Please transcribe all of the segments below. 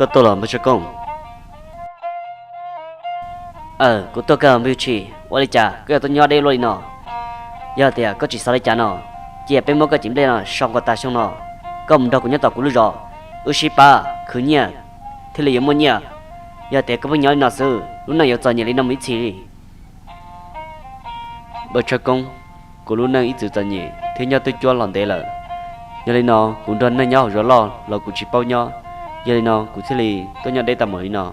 Koj tuaj los npawg Tshaj Koob? Aw, kuv tuaj kawg npawg Tshis. Ua li cas koj yuav tuaj nyob deb luaj li no? Yog tias koj tsis xav li cas no, cia peb muab koj cov nplej no sau nkaus tas xyoo no, koj mus nrog kuv nyob tom kuv lub zos, wb sib pab khwv nyiaj thiaj li yuav muaj nyiaj. Yog tias koj pheej nyob li no xwb, lub neej yuav txom nyem li no mus ib txhis li. Npawg Tshaj Koob, kuv lub neej ib txwm txom nyem thiab nyob twb cuab los ntev lawm. Yog li no kuv nrog neeg nyob hauv zos loj los kuv tsis paub nyob, yog li no kuv thiaj li tuaj nyob deb tag mus li no.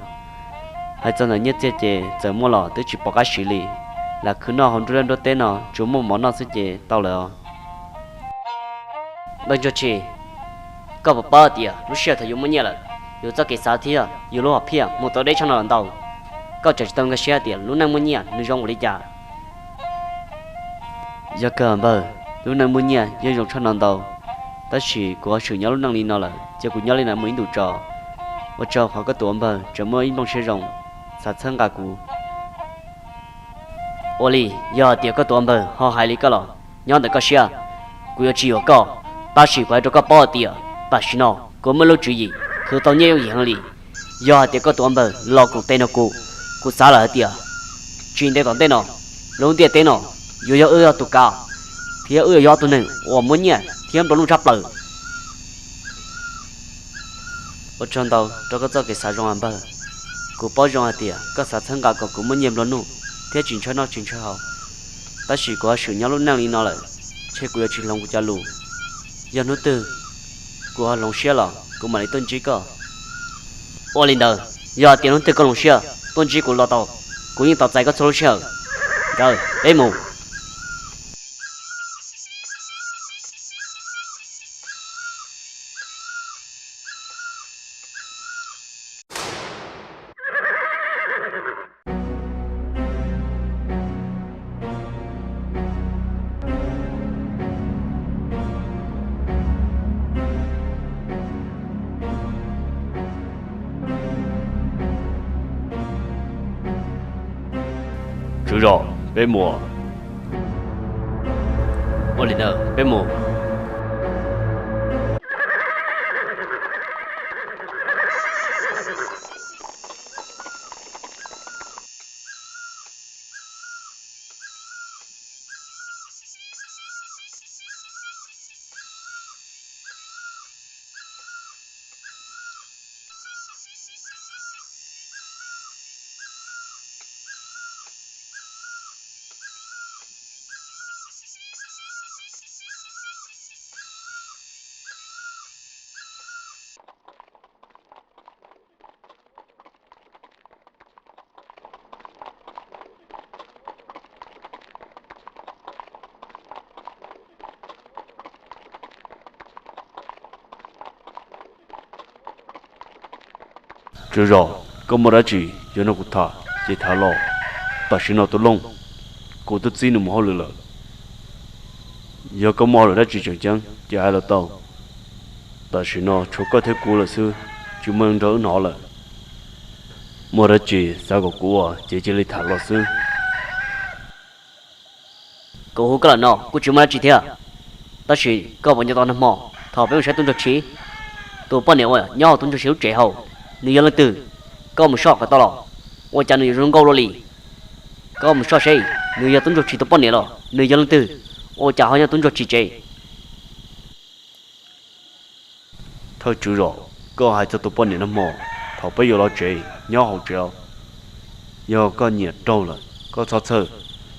Hais txog ntawm nyiaj txiag ces txawm muaj los twb tsis pom qab siv li, lam khwv noj hauv nruab liaj nruab teb no tsuas muaj mov noj xwb ces tau lawm os. Npawg Ntsuag Tshis, koj puas paub tias lub sij hawm thaum yus muaj nyiaj lawm, yus txoj kev xav thiab yus lub hom phiaj mus tau deb tshaj no los ntau. Koj tseem tsis tau nkag siab tias lub neej muaj nyiaj nws zoo ua li cas? Yog kawg npawg, lub neej muaj nyiaj yeej zoo tshaj no ntau, tab sis kuv ho swm nyob lub neej li no lawm ces kuv nyob li no mus ib ntus tso. Ua tsaug qhov koj tus ua npawg tseem muaj ib nplooj siab zoo xav txhawb nqa kuv. Ua li, yog tias koj tus ua npawg ho hais li koj los nyob ntawm koj siab, kuv yuav tsis yuam koj. Tab sis kuv hais rau koj paub hais tias tam sim no kuv muaj lub tswv yim khwv tau nyiaj yooj yim heev li. Yog hais tias koj tus ua npawg los koom tes nrog kuv, kuv xav lawm hais tias tsis ntev tom ntej no, lub ntiaj teb no yuav yog wb ob tug kav, thiab wb yuav yog ob tug neeg uas muaj nyiaj thiab nplua nuj tshaj plaws. Ua tsaug ntau rau koj txoj kev xav zoo, npawg. Kuv paub zoo hais tias koj xav txhawb nqa kom kuv muaj nyiaj nplua nuj thiab tsis ntshaw noj tsis ntshaw haus, tab sis kuv ho swm nyob lub neej li no lawm, ntshe kuv yuav tsis hloov kuv cov lus. Yog hnub twg kuv ho hloov siab los kuv mam li tuaj ntsib koj. Ua li ntawd, yog tias hnub twg koj hloov siab tuaj ntsib kuv los tau, kuv yeej tos txais koj txhua lub sij hawm. Nkawd, peb mus. Tswv zos, peb mus. Ua li ntawd, peb mus. Tswv zos, koj muaj dab tsi yuav nrog kuv tham ces tham los. Tam sim no tus Looj, kuv twb txib nws mus hauj lwm lawm. Yog koj muaj hauj lwm dab tsi tseem ceeb ces hais los tau. Tam sim no tshuav koj thiab kuv lawm xwb, tsis muaj neeg nrog wb hnov lawm. Muaj dab tsi xav kom kuv ua ces cia li tham los xwb. Kuv hu koj los no kuj tsis muaj dab tsi thiab, tab sis koj puas nco tau nag hmo thaum peb mus saib tub ntsuag Tshis, tus poj niam uas nyob hauv tub ntsuag Tshis lub tsev hauv, nws yog leej twg? Koj mus soj kom tau los. Ua cas nws yuav zoo nkauj luaj li? Koj mus soj seb nws yog tub ntsuag Tshis tus poj niam los nws yog leej twg, ua cas ho nyob tub ntsuag Tshis tsev? Thawj tswv zos, koj hais txog tus poj niam nag hmo thaum peb yuav los tsev nyob hauv tsev os. Yog koj nyiam raug lawm koj txhob txhawj,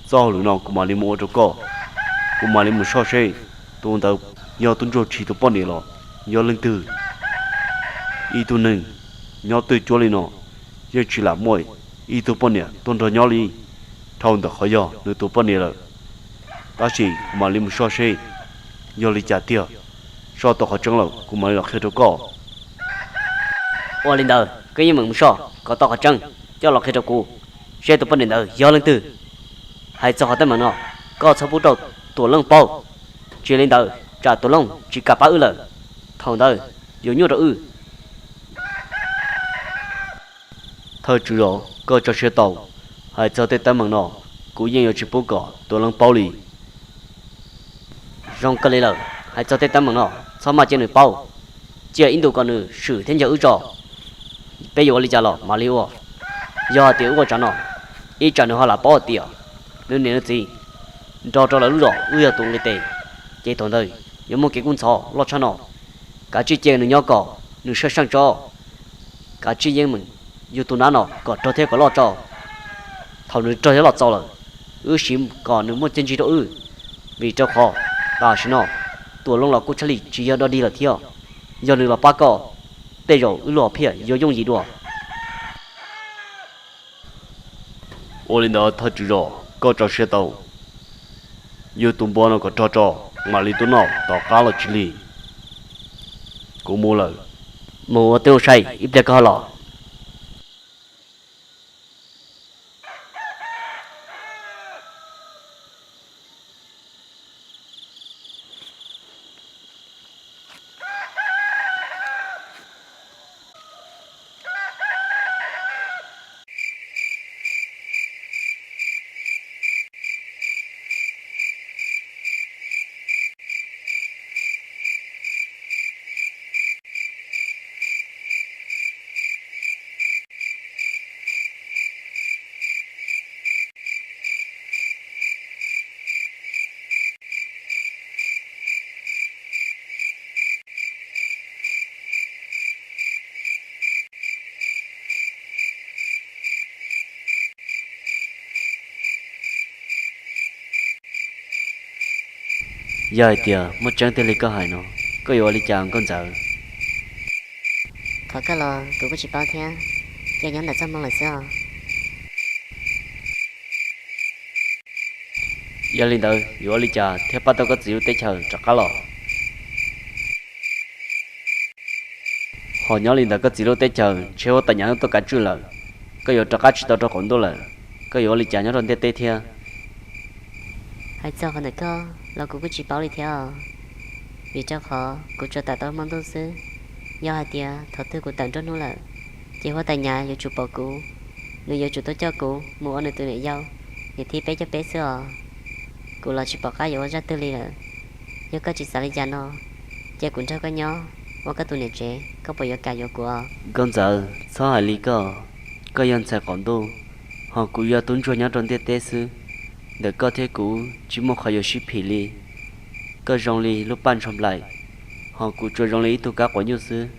txoj hauj lwm no kuv mam li mus ua rau koj. Kuv mam li mus soj seb tus ntawd yog tub ntsuag Tshis tus poj niam los yog leej twg. Ib tug neeg nyob twj cuab li no yeej tsis lam muaj ib tug poj niam tuaj nrog nyob li. Dhau ntawm qhov yog nws tus poj niam lawm. Tab sis kuv mam li mus soj seb yog li cas tiag. Soj tau qhov tseeb lawm kuv mam li los qhia rau koj. Ua li ntawd koj yeej meem mus soj kom tau qhov tseeb coj los qhia rau kuv, seb tus poj niam ntawd yog leej twg. Hais txog qhov teeb meem no, koj txhob pub rau Tuam Looj paub. Tsis li ntawd tsam Tuam Looj tsis kam pab wb lawm, thaum ntawd yuav nyuaj rau wb. Thawj tswv zos, koj tso siab tau, hais txog tej teeb meem no kuv yeej yuav tsis pub kom Tuam Looj paub li. Zoo kawg li lawm, hais txog tej teeb meem no txhob maj cia nws paub, cia ib ntus kom nws swm thiab ncaws wb tso, peb yuav ua li cas los mam li ua. Yog hais tias wb ua tsav no, ib tsam nws ho lam paub hais tias nws niam nws txiv nrog rau lawv lub zos wb yog tus nqis tes, ces thaum ntawd yuav muaj kev kub ntxhov loj tshaj no. Kav tsij cia nws nyob kom nws sab seej tso, kav tsij yeej meem yug tus nab no kom rog thiab kom loj tso. Thaum nws rog thiab los txaus lawm, wb siv kom nws muaj txiaj ntsig rau wb, vim rau qhov tam sim no Tuam Looj los kuj tshaj li tsis yog dog dig lawm thiab. Yog nws los pab koj, tej zaum wb lub hom phiaj yuav yooj yim dua. Ua li ntawd thawj tswv zos, koj tso siab tau, yug tus npua no kom rog tso, mam li tuaj noj tom qab los tsis lig. Kuv mus lawm. Mus ua tib zoo sai ib pliag koj ho los. Yog hais tias muaj tseeb tiag li koj hais no, koj yuav ua li cas nkauj ntxawm? Thov koj los kuv kuj tsis paub thiab, ces nyob ntawm txoj hmoo lawm xwb os. Yog li ntawd yuav ua li cas thiaj pab tau koj txiv lub teb chaws rov qab los? Ho nyob li ntawd koj txiv lub teb chaws ntshe huab tais Nyav tuaj kav tswj lawm, koj yuav rov qab tsis tau rau qaum ntuj lawm, koj yuav ua li cas nyob rau ntiaj teb thiab? Hais txog qhov ntawm koj los kuv kuj tsis paub li thiab os, vim rau qhov kuv tsuas tawm tau hmo ntuj xwb. Yog hais tias thaum twg kuv tawm nruab hnub lawm, ces huab tais Nyav yuav tsum pom kuv, nws yuav tsum tuaj coj kuv mus ua nws tus niam yau, niam thib peb caug peb xwb os. Kuv los tsis pom qab yuav ua zaj twg li lawm. Yog koj tsis xav li cas no, cia kuv nrog koj nyob ua koj tus niam tsev, koj puas yuav kam yuav kuv? Nkauj ntxawm, txhob hais li koj, koj yog ntxhais qaum ntuj, ho kuv yog tub ntsuag nyob rau ntiaj teb xwb. Ntawm koj thiab kuv tsis muaj qhov yuav sib phim li. Koj zoo li lub paj ntshoo nplaim, ho kuv tsuas zoo li ib tug kab quav nyuj xwb.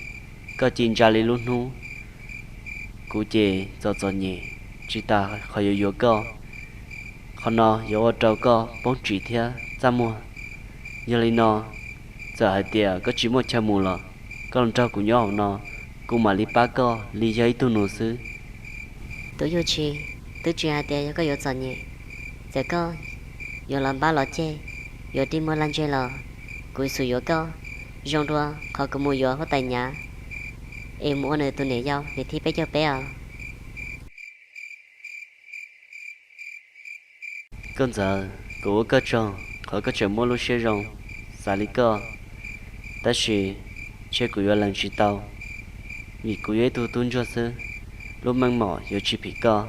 Koj ci ntsa li lub hnub, kuv ces txom txom nyem, tsis tas qhov yuav yuav koj. Qhov no yuav ua rau koj poob tsim thiab txaj muag. Yog li no, txawm hais tias koj tsis muaj chaw mus los koj los nrog kuv nyob hauv no, kuv mam li pab koj li yog ib tug nus xwb. Tus yuj tshis, twb tsis hais tias yog koj yuav txom nyem, txawm koj yuav los npab los ceg, yuav dig muag lag ntseg los kuv xub yuav koj, zoo dua qhov kuv mus yuav huab tais Nyav, es mus ua nws tus niam yau niam thib peb caug peb os. Koj ntxawm, kuv ua koj tsaug qhov koj tseem muaj lub siab zoo xav li koj, tab sis ntshe kuv yuav lees tsis tau, vim kuv yog ib tug tub ntsuag xwb, lub meej mom yuav tsis phim koj.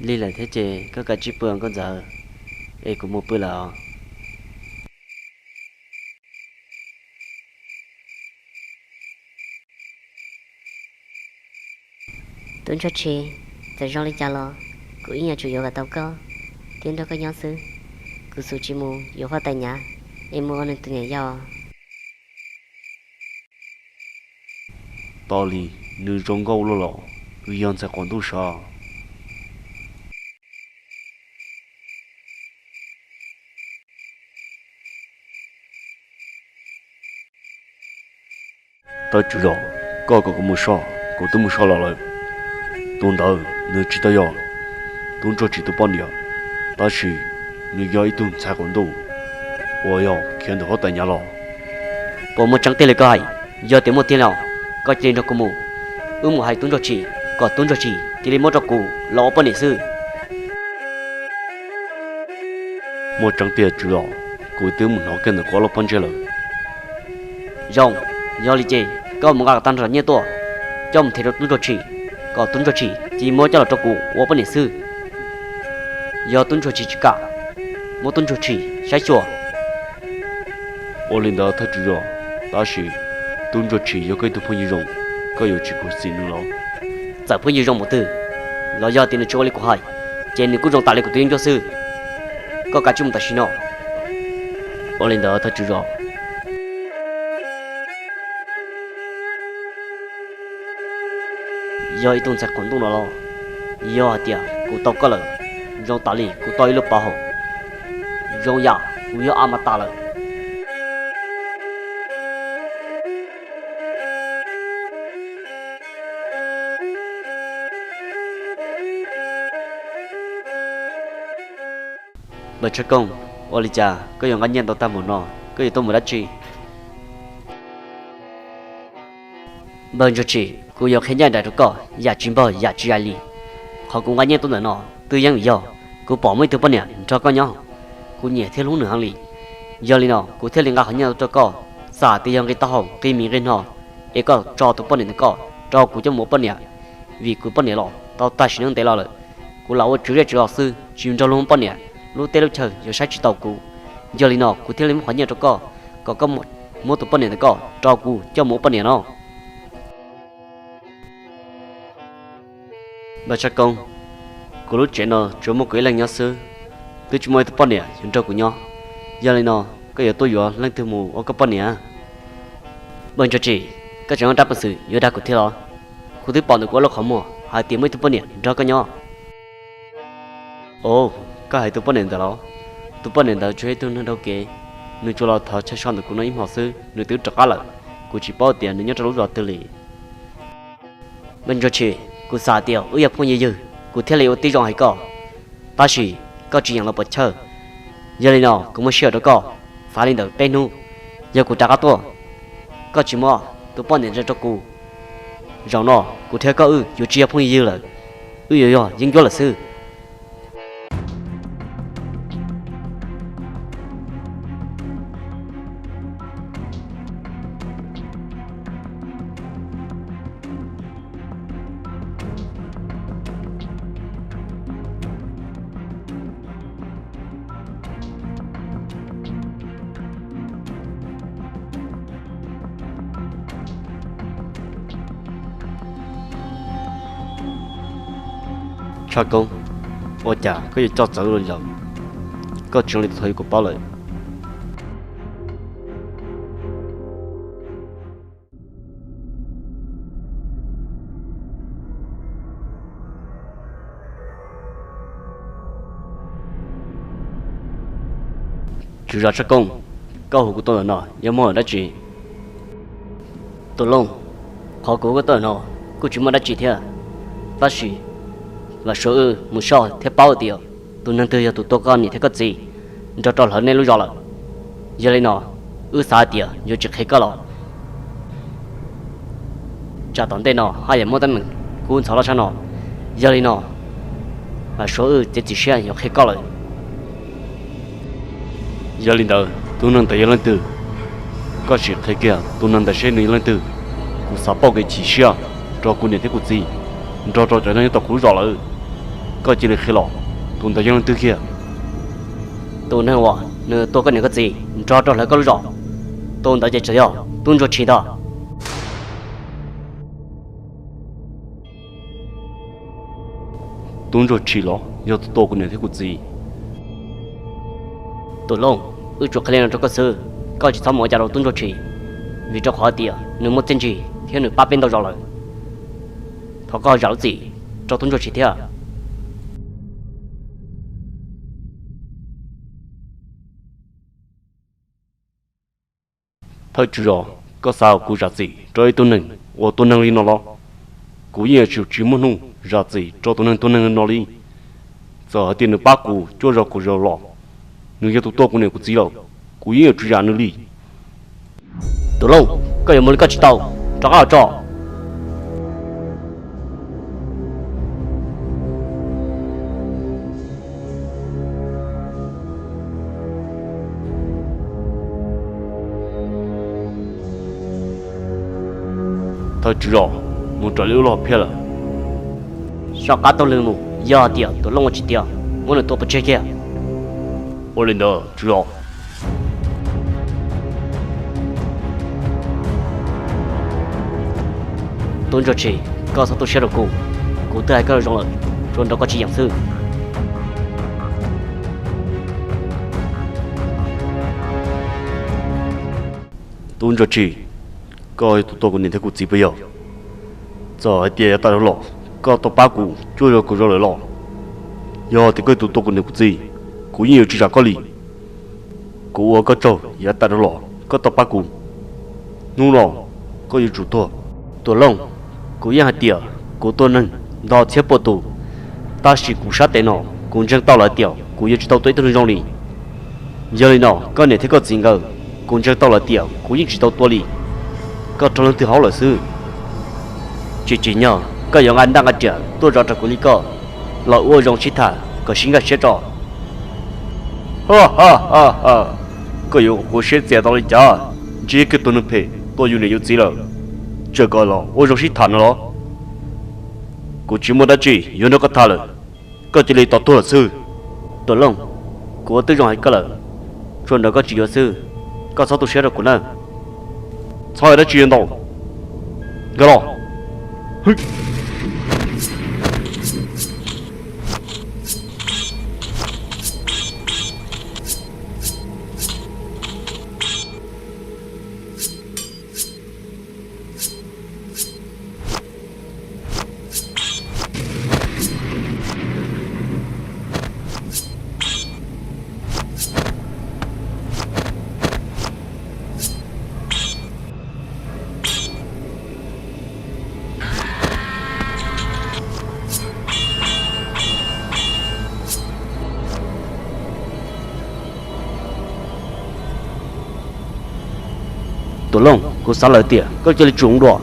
Lig lawm thiab ces koj kav tsij pw, koj ntxawm, es kuv mus pw lawm os. Tub Ntsuag Tshis, txawm zoo li cas los kuv ib nyuag tsum yuav kom tau koj thiab nrog koj nyob xwb. Kuv xub tsis mus yuav huab tais Nyav es mus ua nws tus niam yau. Tos li, nws zoo nkauj luaj los, nws yog ntxhais quav ntuj sav. Thawj tswv zos, koj kom kuv mus soj, kuv twb mus soj los lawm. Tus ntawd nws tsis tau yog Tub Ntsuag Tshis tus poj niam, tab sis nws yog ib tug ntxhais quav ntuj uas yog khiav ntawm huab tais Nyav los. Puas muaj tseeb tiag li koj hais? Yog tias muaj tiag los, koj cia li nrog kuv mus, wb mus hais Tub Ntsuag Tshis kom Tub Ntsuag Tshis cia li muab rau kuv los ua poj niam xwb. Muaj tseeb tiag tswv zos, kuv twb mus hnov kiag ntawm kuv ob lub pob ntseg lawm. Zoo, yog li ces koj mus nqa kom tag nrho nyiaj tuaj, coj mus them rau Tub Ntsuag Tshis, kom Tub Ntsuag Tshis cia li muab coj los rau kuv ua poj niam xwb. Yog Tub Ntsuag Tshis tsis kam, muab Tub Ntsuag Tshis saib xyuas. Ua li ntawd thawj tswv zos, tab sis Tub Ntsuag Tshis yog koj ib tug phooj ywg zoo, koj yuav tsis khuv xim nws los? Txawm phooj ywg zoo npaum twg los yog tias nws tsis ua li kuv hais, ces nws kuj zoo tas li kuv tus yeeb ncuab xwb. Koj kav tsij mus tam sim no. Ua li ntawd thawj tswv zos. Yog ib tug ntxhais quav ntuj no los, yog hais tias kuv tau koj lawm, zoo tas li kuv tau ib lub pov haum, zoo yam kuv yog a ma tas lawm. Npawg Tshaj Koob, ua li cas koj yuav nqa nyiaj ntau tag npaum no, koj yuav tuaj mus dab tsi? Npawg Ntsuag Tshis, kuv yuav qhia ncaj nraim rau koj yam tsis npaug yam tsis yaig li. Qhov kuv nqa nyiaj tuaj ntawm no twb yeej vim yog kuv pom muaj ib tug poj niam nrog koj nyob, kuv nyiam thiab hlub nws heev li. Yog li no kuv thiaj li nqa qhov nyiaj tuaj rau koj, xav tias yog nqi taub hau nqi mis nqi hno, es koj tso tus poj niam ntawm koj rau kuv coj mus ua poj niam, vim kuv poj niam los tau tag sim neej ntev los lawm. Kuv lam ua tswv zej tswv zos xwb tsis nrog luag ua poj niam, lub teb lub chaw yuav saib tsis taus kuv. Yog li no kuv thiaj li muab qhov nyiaj rau koj, kom koj muab tus poj niam ntawm koj rau kuv coj mus ua poj niam no. Npawg Tshaj Koob, kuv lub tsev no tsuas muaj kuv ib leeg nyob xwb, twb tsis muaj ib tug poj niam yuav nrog kuv nyob. Yog li no koj yuav tuaj yuav leej twg mus ua koj poj niam? Npawg Ntsuag Tshis, koj tseem muaj rab peev xwm yuav dag kuv thiab los? Kuv twb pom ntawm kuv ob lub qhov muag hais tias muaj ib tug poj niam nrog koj nyob. Ov, koj hais tus poj niam ntawd los? Tus poj niam ntawd tsuas yog ib tug neeg dhau kev, nws tsuas los thov chaw so ntawm kuv no ib hmo xwb nws twb rov qab lawm. Kuv tsis paub tias nws nyob rau lub zos twg li. Npawg Ntsuag Tshis, kuv xav tias wb yog phooj yog ywg, kuv thiaj li ua tib zoo hais koj. Tab sis koj tsis yeem los pom chaw. Yog li no kuv muab sij hawm rau koj, xav li ntawm peb hnub, yog kuv rov qab tuaj, koj tsis muab tus poj niam ntawd rau kuv, zaum no kuv thiab koj wb yuav tsis yog phooj yog ywg lawm, wb yuav yog yeeb ncuab lawm xwb. Tshaj Koob, ua cas koj yuav coj txawv li lawm? Koj tsis zoo li tus thaum ub kuv paub lawm. Tswv zos Tshaj Koob, koj hu kuv tuaj ntawm no yog muaj dab tsi? Tus Looj, qhov kuv hu koj tuaj ntawm no kuj tsis muaj dab tsi thiab, tab sis vam sua wb mus soj thiab paub tias tus neeg twg yog tus tua koj niam thiab koj txiv nrog rau lawv nej lub zos lawm. Yog li no, wb xav hais tias yuav tsis qhia koj los Tsam tom ntej no haj yam muaj teeb meem kub ntxhov loj tshaj no. Yog li no, mas suav wb txiav txim siab yuav qhia koj lawm. Yog li ntawd tus neeg ntawd yog leej twg? Koj sim qhia kiag tus neeg ntawd seb nws yog leej twg. Kuv xav pauj kev chim siab rau kuv niam thiab kuv txiv nrog rau cov neeg nyob tom kuv lub zos lawm. Koj cia li qhia los, tus ntawd yog leej twg kiag? Tus neeg uas nws tua koj niam koj txiv nrog rau lawv koj lub zos, tus ntawd ces tseem yog tub ntsuag Tshis ntag. Tub ntsuag Tshis los yog tus tua kuv niam thiab kuv txiv? Tus Looj, wb tsuas qhia li no rau koj xwb, koj tsis txhob mus ua cas rau tub ntsuag Tshis, vim rau qhov hais tias nws muaj txiaj ntsig thiab nws pab peb ntau zaus lawm. Thov koj zam lub txim rau tub ntsuag Tshis thiab. Thawj tswv zos, koj xav kom kuv zam txim rau ib tug neeg uas tua neeg li no los? Kuv yeej yuav tsum tsis muaj hnub zam txim rau tus neeg tua neeg no li. Txawm hais tias nws pab kuv cuaj zaus kaum zaus los, nws yog tus tua kuv niam kuv txiv lawm, kuv yeej yuav tsum zam nws li. Tus Looj, koj yuav mus li koj tsis tau, rov qab los tso. Thawj tswv zos, mus raws li wb lub hom phiaj lawm. Soj qab taug lw mus, yog hais tias tus Looj ua tsis tiav, muab nws tua pov tseg kiag. Ua li ntawd tswv zos. Tub ntsuag Tshis, koj txhob tu siab rau kuv, kuv twb hais koj zoo lawm, tsuas nrog koj tsis yeem xwb. Tub ntsuag Tshis, koj yog tus tua kuv niam thiab kuv txiv puas yog? Txawm hais tias yav tas los koj tau pab kuv cuaj zaus kaum zaus lawm los, yog tias koj yog tus tua kuv niam kuv txiv, kuv yeej yuav tsis zam koj li. Kuv ua koj tsaug, yav tas los koj tau pab kuv, hnub no koj yuav tsum tuag. Tus Looj, kuv yeej hais tias kuv tua neeg ntau txhiab pua tus, tab sis kuv sab tes no kuv ntseeg tau lawm tias kuv yuav tsis tau tua ib tug neeg zoo li. Yog li no koj niam thiab koj txiv nkawd, kuv ntseeg tau lawm tias kuv yeej tsis tau tua li. Koj raug leej twg haub lawm xwb. Tsis tsim nyog koj yuav nqa ntaj nqa riam tuaj zov rau kuv li koj, los ua zoo sib tham kom sib nkag siab tso. Koj yuav ua siab txias tau li cas? Ntsib kiag tus neeg phem tua yus niam yus txiv lawm, tseem kom los ua zoo sib tham no los? Kuv tsis muaj dab tsi yuav nrog koj tham lawm, koj cia li tos tuag lawm xwb. Tuam Looj, kuv ua twb zoo hais koj lawm, tsuas nrog koj tsis yuav xwb, koj txhob tu siab rau kuv nawb. Txhob hais dab tsi ntau, nkag los. Tuam Looj, kuv xav lawm tias koj cia li tsum dua.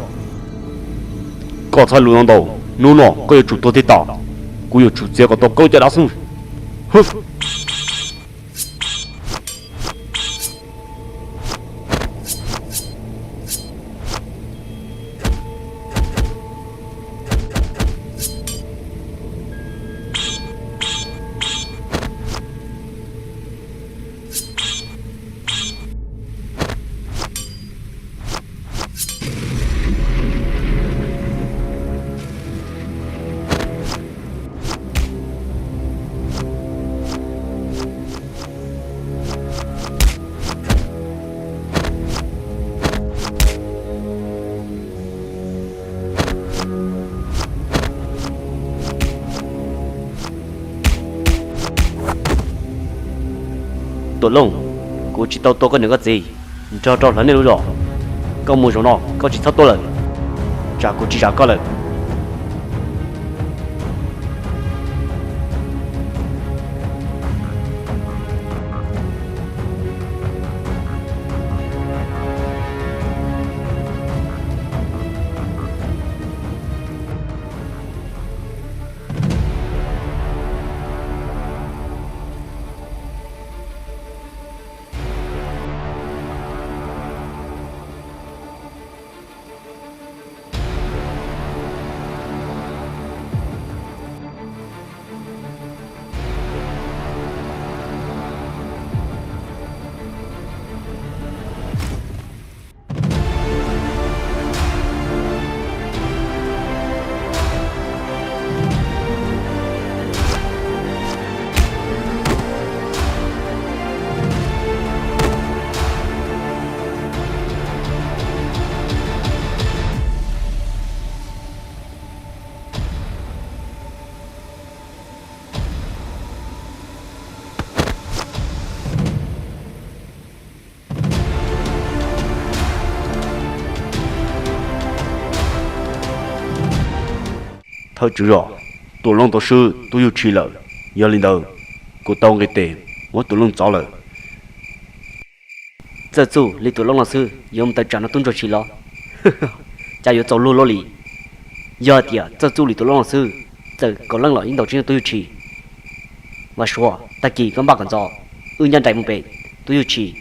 Koj txhob lus ntau, hnub no koj yuav tsum tuag thiaj tas. Kuv yuav tsum txiav kom tau koj caj dab xwb. Tuam Looj, kuv tsis tau tua koj niam koj txiv nrog rau hluas nej lub zos. Koj mus zaum no koj tsis txhob tuaj lawm, tsam kuv tsis zam koj lawm. Thawj tswv zos, Tuam Looj tau swb Tub Yug Tshis lawm, yog li ntawd kuv tau nqis tes muab Tuam Looj txov lawm. Txawj txuj li Tuam Looj los xwb yuav mus tawm tsam no Tub Ntsuag Tshis los? Cas yuav txaus luag luaj li. Yog hais tias txawj txuj li Tuam Looj los xwb, txawm kaum leej los yeej ntaus tsis yeej Tub Yug Tshis. Vam Suav, tag kis koj npaj kom ntxov, wb ncaj nraim mus pem Tub Yug Tshis.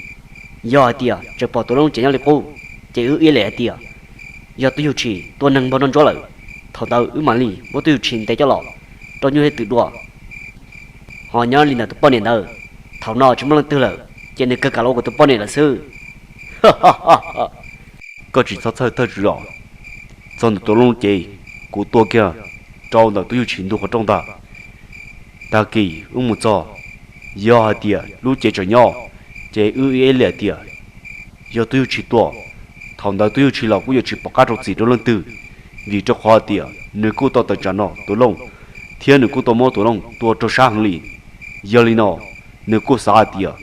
Yog hais tias tseem pom Tuam Looj ces nyob li qub, ces wb ib leeg hais tias yog Tub Yug Tshis tua neeg npog nroj ntsuab lawm, thaum ntawd wb mam li muab Tub Yug Tshis ntes coj los rau nyuj thiab twm dua. Ho nyob li ntawm tus poj niam ntawd, thaum no tsis muaj leej twg lawm, ces nws kawg kam los ua kuv tus poj niam lawm xwb. Koj tsis txhob txhawj thawj tswv zos, txog ntawm Tuam Looj ces kuv tua kiag rau ntawm Tub Yug Tshis ntug qhov rooj ntag. Tag kis wb mus txog, yog hais tias lub cev tseem nyob, ces wb ib leeg hais tias yog Tub Yug Tshis tua, thaum ntawd Tub Yug Tshis los kuj yuav tsis pom qab rau txim rau leej twg, vim rau qhov hais tias nws kuj tau tawm tsam no Tuam Looj, thiab nws kuj tau muab Tuam Looj tua raug sab heev li. Yog li no, nws kuj xav hais tias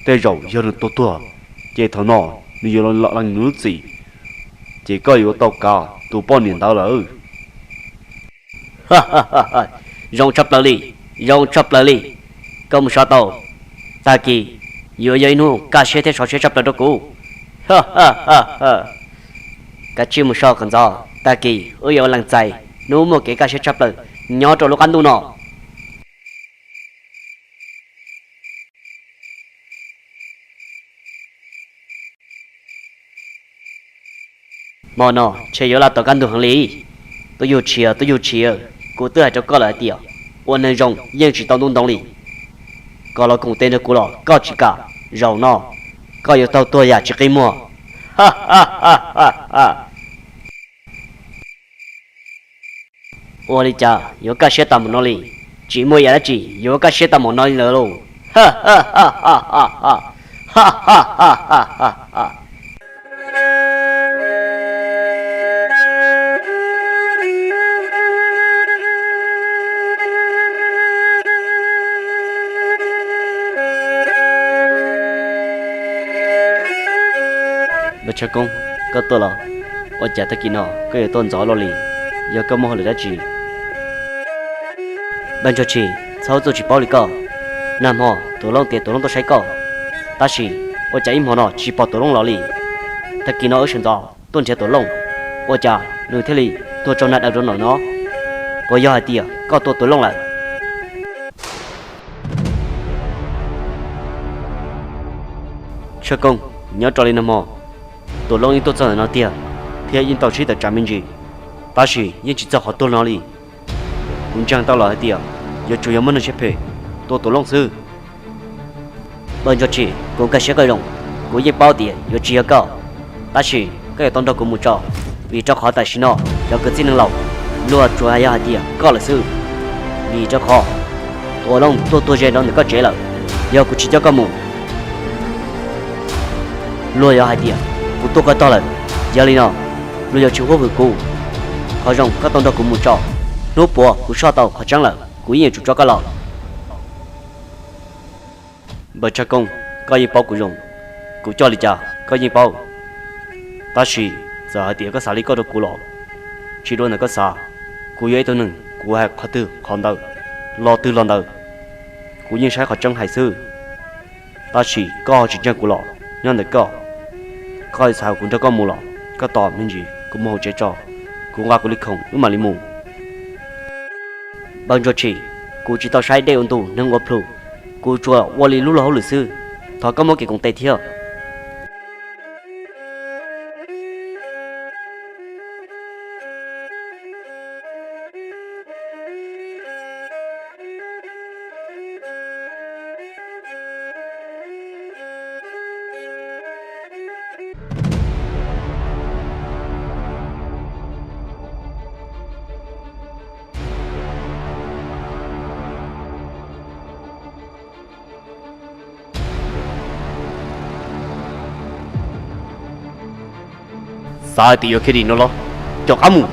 tej zaum yog nws tua tuag, ces thaum no nws yuav los lees nws lub txim, ces koj yuav tau kav tus poj niam ntawd lawm. Zoo tshaj plaws li, zoo tshaj plaws li. Koj mus so tau, tag kis yuav yog ib hnub kaj siab thiab sov siab tshaj plaws rau kuv. Kav tsij mus so kom ntxov, tag kis wb yuav ua lees txais hnub muaj kev kaj siab tshaj plaws nyob rau lub qab ntuj no. Hmo no ntshe yuav laj tom kaj ntug heev li. Tub Yug Tshis, Tub Yug Tshis, kuv twb hais rau koj lawm hais tias ua neeg zoo yeej tsis tau ntuj ntoo li. Koj los koom tes nrog kuv los koj tsis kam, zaum no koj yuav tau tuag yam tsis qi muag. Ua li cas yuav kaj siab tag npaum no li? Tsis muaj ib yam dab tsi yuav kaj siab tag npaum no li lawm lauj. Npawg Tshaj Koob, koj tuaj los? Ua cas tag kis no koj yuav tuaj ntxov luaj li? Yog koj muaj hauj lwm dab tsi? Npawg Ntsuag Tshis, txhob txuj tsis paub li koj. Nag hmo Tuam Looj tias Tuam Looj tuaj saib koj, tab sis ua cas ib hmo no tsis pom Tuam Looj los li? Tag kis no wb sawv ntxov tuaj nrhiav Tuam Looj, ua cas nws thiaj li tuag tsaug nag daws rau ntawm no? Puas yog hais tias koj tua Tuam Looj lawm? Tshaj Koob, nyob raws li nag hmo Tuam Looj yeej tuaj txog ntawm no tiag, thiab yeej tau sib tawm tsam me ntsis, tab sis yeej tsis txog qhov tuag no li. Kuv ntseeg tau lawm hais tias yuav tsum yog muaj neeg siab phem tua Tuam Looj xwb. Npawg Ntsuag Tshis, kuv nkag siab koj zoo, kuv yeej paub tias yuav tsis yog koj, tab sis koj yuav tau nrog kuv mus tso, vim rau qhov tam sim no cov kwv tij neeg laus luag tsuas yog hais tias koj lawm xwb. Vim rau qhov Tuam Looj tuaj tuag ze rau ntawm koj tsev lawm, yog kuv tsis coj koj mus, luag yuav hais tias kuv tua koj tog lawm. Yog li no, luag yuav tsis huab hwm kuv. Qhov zoo koj tau nrog kuv mus tso, hnub puav kuv soj tau qhov tseeb lawm kuv yeej yuav tsum tso koj los. Npawg Tshaj Koob, koj yeej paub kuv zoo, kuv coj li cas koj yeej paub. Tab sis txawm hais tias koj xav li koj rau kuv los tsis dua ntawm koj xav. Kuv yog ib tug neeg, kuv hais qhov twg qhov ntawd, lo twg lo ntawd, kuv yeej saib qhov tseeb hais xwb. Tab sis koj ho tsis ntseeg kuv los nyob ntawm koj, koj xav kuv nrog koj mus los koj tos me ntsis kuv mus hauv tsev tso, kuv nqa kuv li khoom wb mam li mus. Npawg Ntsuag Tshis, kuv tsis tau saib dej ua ntu neeg ua plhu, kuv tsuas ua li lub luag hauj lwm xwb, thov koj muab kev koom tes thiab. Xav hais tias yuav khiav dim no los? Caum qab mus!